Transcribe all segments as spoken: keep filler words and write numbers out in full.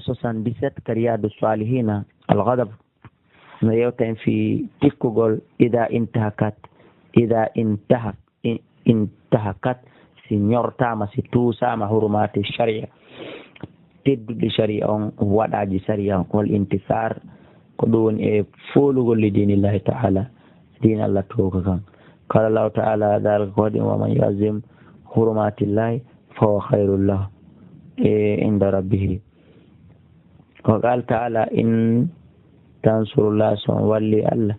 soixante-dix-sept ka Riyadu Salihina, Al-Ghadab, no yewta en fii tikkugol ida intahakat, ida intaha-, in-, intahakat, si ñortaama, si tuusaama hurumaati sharia, tedduɗi sharia on, waɗaaji sharia on, wal intisar, ko ɗum woni e foolugol li dinillahi ta'ala, diina Allah towka kan. Qala Allahu ta'ala, dhalika ko waɗi, wa man yu'azzim hurumatillahi fa huwa khairul lahu, e, inda rabbihi. Wa qala ta'ala, in tansurullah, so on walli Allah,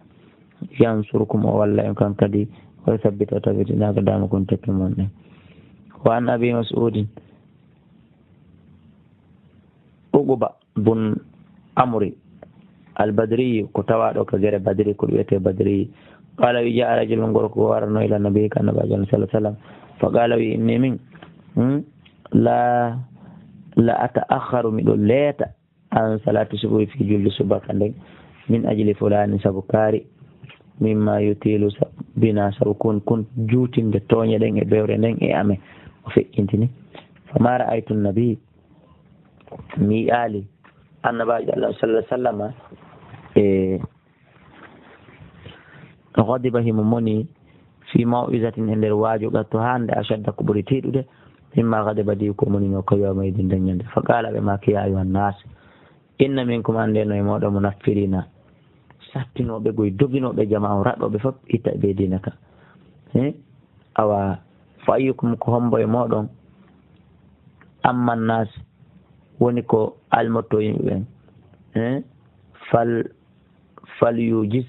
yansurkum, o walla en kan kadi, wa yuthabbit, o tabitinaaka dama kun teppe mon ɗen. Wa an Abi Mas'udin, Uquba bun Amri al-Badri, ko tawaaɗo ka gere Badri, ko ɗum wiyetee Badri. Qala, wi, jaa rajulun, gorko warano ila nabi, ka Annabi sallallahu alaihi wasallam. Fa qala, wi, inni min, hmm, la, la ata'akhkharu, miɗo leeta, an salati subuhi, fi julde subaka nden, min ajli fulani, sabu kaari, mimma yutilu sa-, bina, sabu kun, kun juutinde tooñe ɗen e bewre nden e amen, o feƴƴintini. Fama ra'aytu nabi, mi yi'aali Annabaajo Allah sallallahu alaihi wasallam e ghadiba, himo moni, fi maw'izatin, e nder waaju, qattu, hande, ashadda, ko ɓuri tiiɗude, mimma ghadiba, di ko monino, ko yawma idin, nden ñande. Fa qala, ɓe maaki, ya ayyuhan nas, inna minkum, ande no e mooɗon, munaffirina, sattinooɓe goy, doginooɓe jama on, raɗooɓe fof, itta e ɓe diina ka. He? Awa, fa ayyukum, ko hombo e mooɗon, amman nas, woni ko almotto yimɓe ɓen. He? Fal, fal yujis,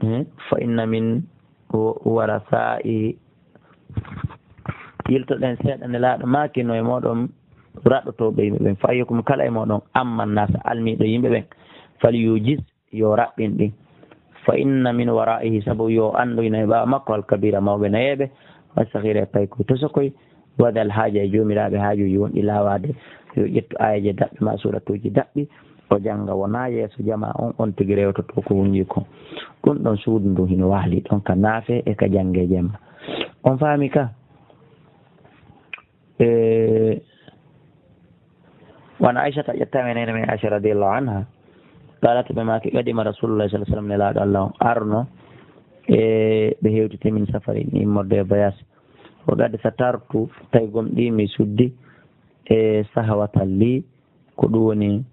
he? Fa inna min wa-, warasaihi. Yiltoɗen seeɗa, Nelaaɗo maaki, no e mooɗon raɗotooɓe yimɓe ɓen. Fa ayyukum, kala e mooɗon, amman nas, almiiɗo yimɓe ɓen, fal yujis, yo raɓɓin ɗin. Fa inna min waraihi, sabu yo anndu ina e ɓaawo makko, al kabira, mawɓe nayeeɓe, wa saghira, e paykoy tosokoy, wa dhal haaja, e joomiraaɓe haajuuji wonɗi laawaade, yo ƴettu aayeeje daɓɓe ma suuratuuji daɓɓi, o jannga, wona yeeso jamaa on, on tigi rewtoto ko hunji kon. Ɗum ɗon suudu ndun hino waali ɗon ka naafe e ka jannge jemma. On faami ka? E, wan Aishata, ƴettaama e neene men Aisha radiyallahu anha, qalat, ɓe maaki, qadima Rasulullah sallallahu alaihi wasallam, Nelaaɗo Allah on arno, e ɓe hewtiti min safarin, immorde e voyage. Wa qad satartu, tawi gomɗii mi suddi, e sahwatan li, ko ɗum woni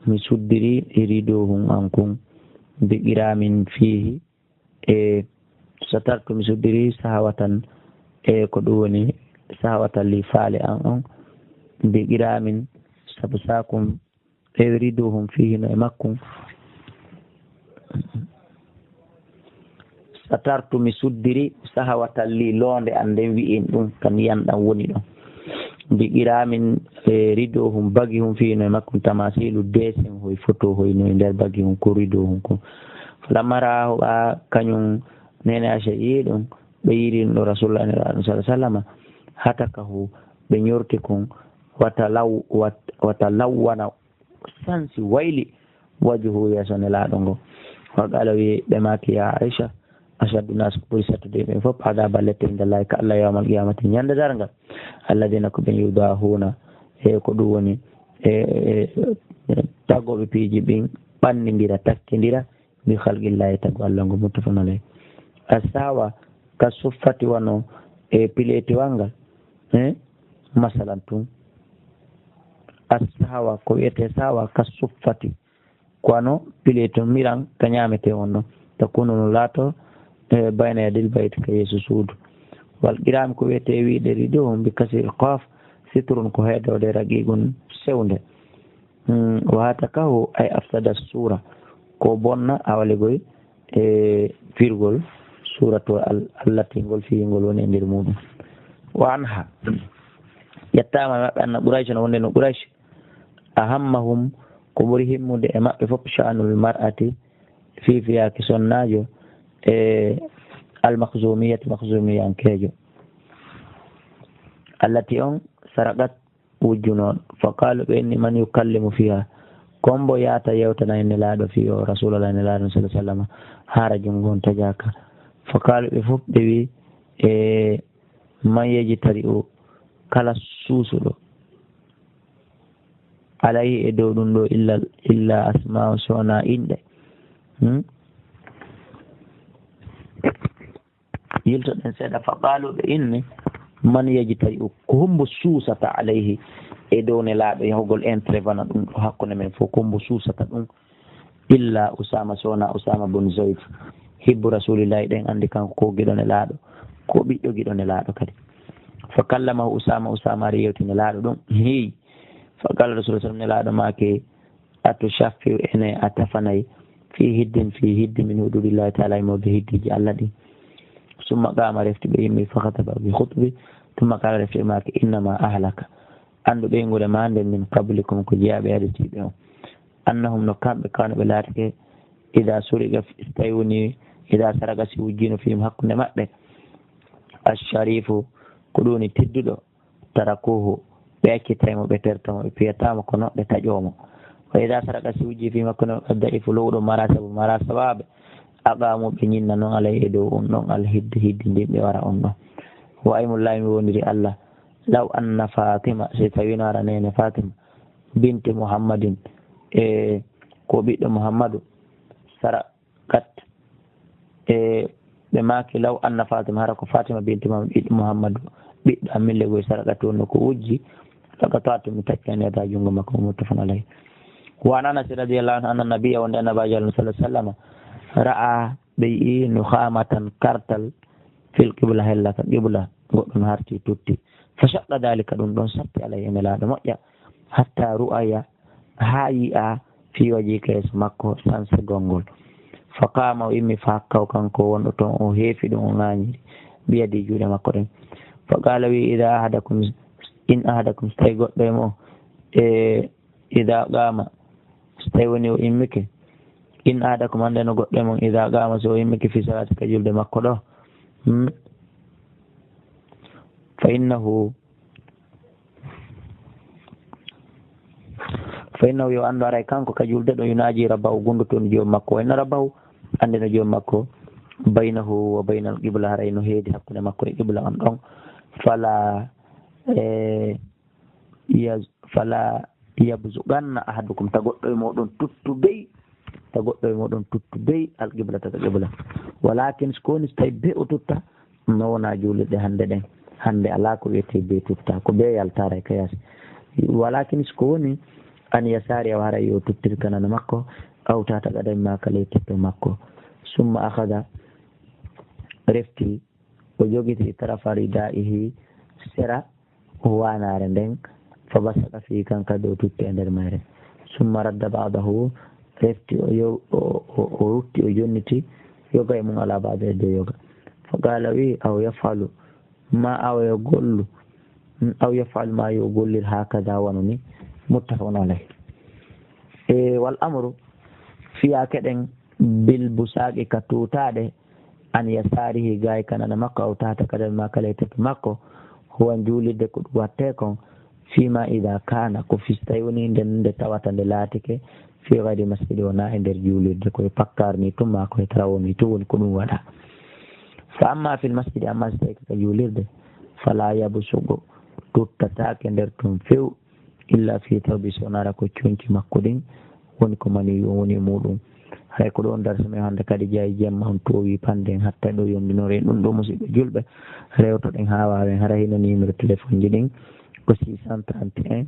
mi suddiri rido hun an kun, bi qiramin fihi, e satartu, mi suddiri sahawatan, e ko ɗum woni sahawatan li, faale an on, bi qiramin, sabu saakun, e rido hun fihi, no e makkun. Satartu, mi suddiri sahawatan li, loonde an nden, wi'en ɗum, ka niyan ɗan woni ɗon. Bi qiramin, e rido hun, bagi hun, fihi, no e makkun, tamasilu, dessin hoy, foto hoy, no e nder bagi hun kun, rido hun kun. Falamma ra'ahu, ɓa kañum Neene Aisha yi'i ɗum, ɓe yi'iri ɗum ɗo Rasulullah, Nelaaɗo sallallahu alaihi wasallam, hatakahu, ɓe ñorti kun, wata law-, wat-, wata lawwana, sansi, wayli, wajhu, yeeso Nelaaɗo ngo. Wa qala, wi, ɓe maaki, ya Aisha, ashaddu nas, ko ɓuri sattude ɓen fof, adaba, lette, inda Allahi, ka Allah, yawmal qiyamati, ñande darngal, alladina, ko ɓen, yudahuna, e ko ɗum woni, e, e, e, tagooɓe piiji ɓin, ɓannindira, takkindira, bi khalqillahi, tagu Allah ngu, muttafaqun alayh. As-sahwa ka suffati, wano e pileetiwal ngal, eh, masalan tun. As-sahwa, ko wiyetee sahwa ka suffati, ko wano pileeti miran ka ñaametee on ɗon. Takunu, no laato, eh, bayna yadil bayt, ka yeeso suudu. Wal qirami, ko wiyetee wiide rido on, bi kasril qaf, sitrun, ko heedorde, raqiqun, sewnde. Hmm, wa hatakahu ay afsada sura. Ko bonna awalegoy e firgol suratu al-, allati ngol fii ngol woni e nder muɗum. Wa anha. Ƴettaama e maɓɓe anna Quraysh no wonde no Quraysh. Ahammahum ko ɓuri himmude e maɓɓe fof sha'nul mar'ati fii fiyaaki sonnaajo e al-makhzumiyati makhzumiyankeejo. Allati on saraqat wujjunooɗo. Fa qaalu, ɓe inni, man yukallimu fiha? Ko hombo yaata yewtana en Nelaaɗo fii o, Rasulallah Nelaaɗo sallallahu alaihi wasallam, hara junngo on tajaaka? Fa qaalu, ɓe fof ɓe wi, e man yejitari o, kala suusuɗo, alayhi e dow ɗum ɗo illa, illa asma'u so wonaa inɗe. Hmm? Yiltoɗen seeɗa, fa qaalu ɓe inni, man yajtari'u, ko hombo suusata alayhi e dow nelaaɗo yahugol intervenant ɗum ɗo hakkunde men fof, ko hombo suusata ɗum illa Usaama, so wonaa Usaama bun Zayd, hibbu Rasulillahi, ɗen anndi kanko ko giɗo nelaaɗo, ko ɓiɗɗo giɗo nelaaɗo kadi. Fa kallamahu Usaama, Usaama ari yewti nelaaɗo ɗum, heyi. Fa qaala Rasul sallam, nelaaɗo maaki, atushaffi'u, ene a tafanay, fi hiddin, fi hiddi min hududillahi taala, e mawɓe hiddiji Allah ɗin. Summa qaama, refti ɓe yimɓe, fa khataba bi khutbi, summa qaala, refti ɓe maaki, innama ahlaka, anndu ɓeynguure ma nden, min qablikum, ko jeyaaɓe aditiiɓe on, annahum, no kamɓe kanu ɓe laatike, ida suriqa, so tawi woni, ida saraqa, si wujjino, fihim, hakkunde maɓɓe, asharifu, ko ɗum woni tedduɗo, tarakuhu, ɓe accitay mo, ɓe terta mo, ɓe piyata mo, kono ɓe taƴoo mo. Wa ida saraqa, si wujji, fihim, hakkunde maɓɓe, daifu, lowɗo mara sabu, mara sababu, aqamu, ɓe ñinna non, alay, e dow on ɗon, al hiddi, hiddi ndin ɓe wara on ɗon. Wa aymullahi, mi wondiri Allah, law anna Fatima, si tawino hara neene Fatima, binti Muhammadin, e ko ɓiɗɗo Muhammadu, sara, qat, e ɓe maaki, law anna Fatima, hara ko Fatima binti Muhammad, ɓiɗɗo Muhammadu, ɓiɗɗo am, min legoy, saraqat, wonno ko wujji, laqata'tu, mi taccani, yada, junngo makko, muttafaqun alayhi. Wa an Anas radiyallahu anhu anna nabiyya, wonde annabaajo Allah sallallahu alaihi wasallam, ra'a, ɓe yi'i, nukhamatan, kartal, fil qibla, hella ka qibla, goɗɗum harti tutti. Fa shaqqa dhalika, ɗum ɗon sappi alayhi e nelaaɗo moƴƴa, hatta ru'aya, haa yi'a, fi waji, ka yeeso makko, sanse gongol. Fa qaama, o immi, fa hakkahu, kanko wonɗo toon, o heefi ɗum, o ŋaañiri, biyadi, juuɗe makko ɗen. Fa qaala, wi, ida ahadakum, in ahadakum, so tawi goɗɗo e mon, e ida qaama, so tawi woni o immike, in ahadakum, annde no goɗɗo e mon, ida qaama, so o immike, fi salaati, ka julde makko ɗo, hmm? Fa innahu Fa innahu, yo anndu, haray kanko ka julde ɗo, yunaaji rabbahu, gundotoo joom makko, wa inna rabbahu, annde no joom makko, baynahu wa baynal qibla, haray no heedi hakkunde makko e qibla on ɗon. Fala, eh, yaz-, fala yabzuqanna ahadukum, ta goɗɗo e mooɗon tuttu bey, ta goɗɗo e mooɗon tuttu bey al qiblata, ta qibla. Walakin, so ko woni, so tawi bey o tutta, no wona juulirɗe hannde ɗen. Hannde alaa ko wiyetee bee tutta, ko bee yaltaare ka yaasi. Walakin, so ko woni, an yasaari, awa haray yo tuttir ka nano makko, aw tahta qadami, maa ka ley teppe makko. Summa akhada, refti, o jogiti, tarafa ridaihi, sera waanaare nden, fa basaqa fihi, kan kadi o tutti e nder mayre. Summa radda ba'dahu, refti o yo-, o, o, o rutti, o jonniti yoga e mum, ala ba'da, e dow yoga. Fa qala, wi, aw yaf'alu, ma, aw yo gollu, mm, aw yaf'alu, ma yo gollir, hakada, wano ni. Muttafaqun alayh. E wal amru, fiyaake ɗen, bil busaqi, ka tuutaade, an yasaarihi, gaay ka nano makko, aw tahta qadami, maa ka ley teppe makko, huwa, juulirde ko ɗum wattee kon, fii maa idaa kaana, ko fii so tawii wonii nden nde tawata nde laatike, fii gayri masjidi, wonaa e nder juulirde, ko e pakkaar nii tun, maa ko e tarawoo nii tun woni ko ɗum waɗaa. Fa ammaa fil masjidi, ammaa so tawii ko ka juulirde, falaa yabsuqu, tuttataake nder tun few, illa fii thawbi, so wonaa ko conci makko ɗin woni ko mani on woni e muuɗum. Hay ko ɗoon darsi men hannde kadi jeyaa, jemma on toowi panɗe en hatta ɗo yondinoren ɗum ɗo, musidɓe julɓe. Rewtoɗen haa waawen, hara hino numéro téléphone ji ɗin ko six cent trente et un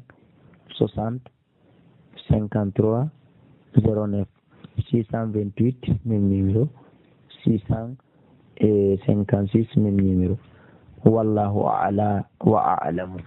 soixante cinquante-trois zéro neuf, six cent vingt-huit, même numéro, six cent cinquante-six, même numéro. Wallahu a'la wa a'lamu.